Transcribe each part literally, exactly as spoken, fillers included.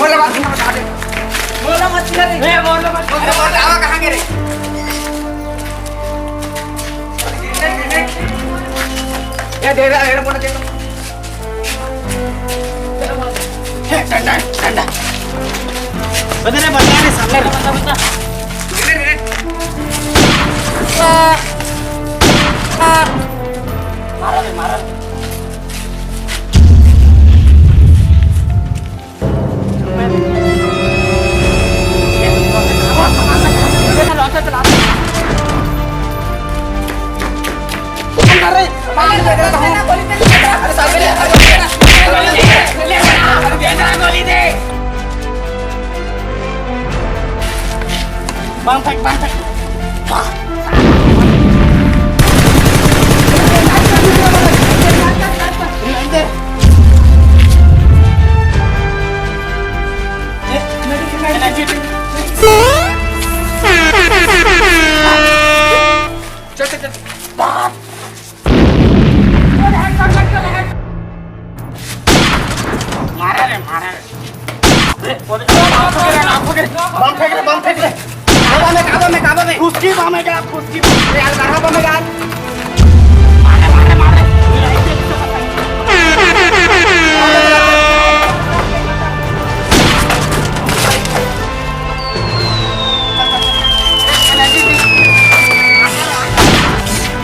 बोलो मत, बोलो मत। अरे, बोलो मत। अरे, बोल, आवा कहाँ के रे? ये दे रहा है, बोलो, दे दो। हे, डंडा, डंडा। बता रे, बता रे, सामने रे। बता, बता। मारा रे, मारा रे। बम फेंक, बम फेंक। मारा रे, मारा रे। बम फेंक रे, बम फेंक रे। काबा में, काबा में, काबा में। उसकी बम है क्या? उसकी बम। यार, कहाँ बम है यार? मार रे, मार रे, मार रे।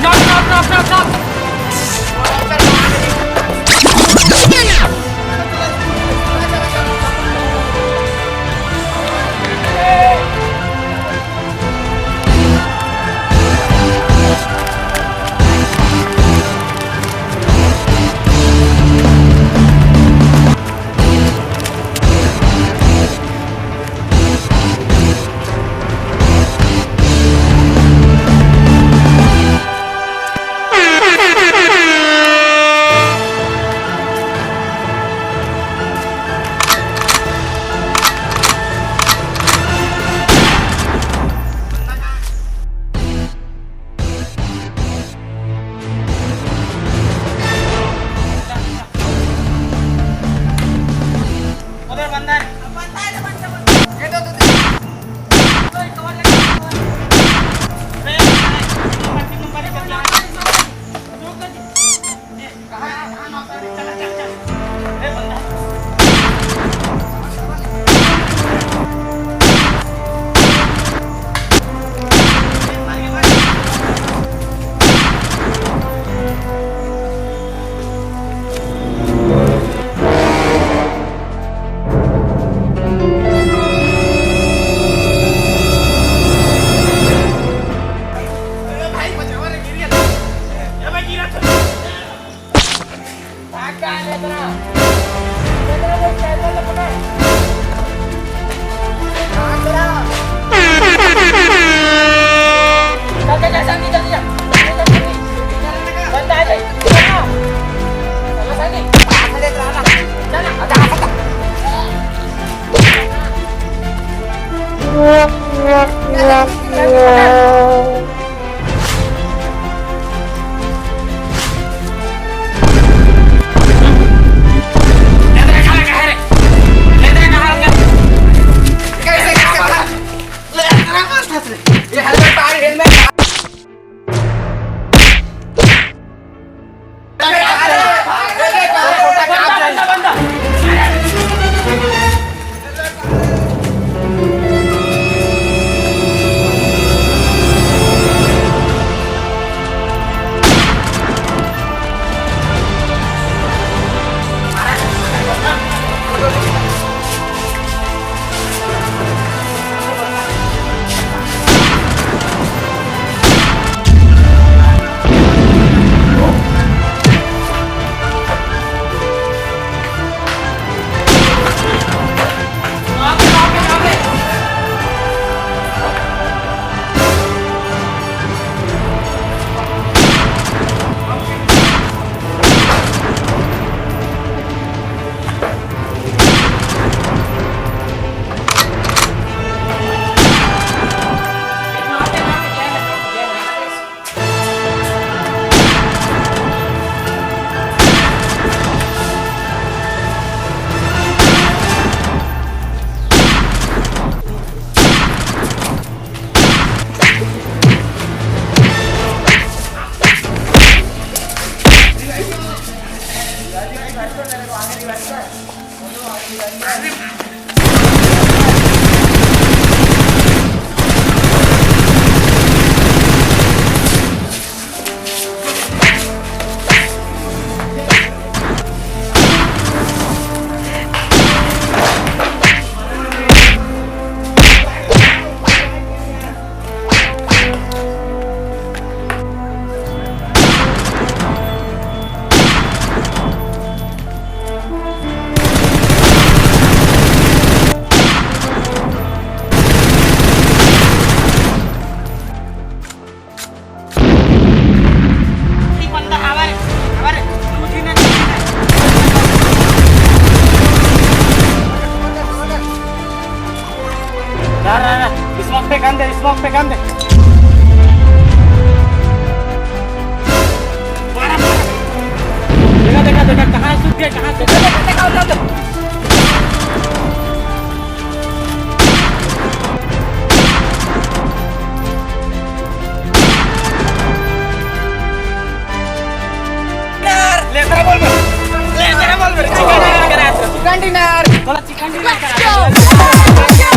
Knock, knock, knock, knock, knock. उधर बंदा है। चिकन डिनर करा। चिकन डिनर करा।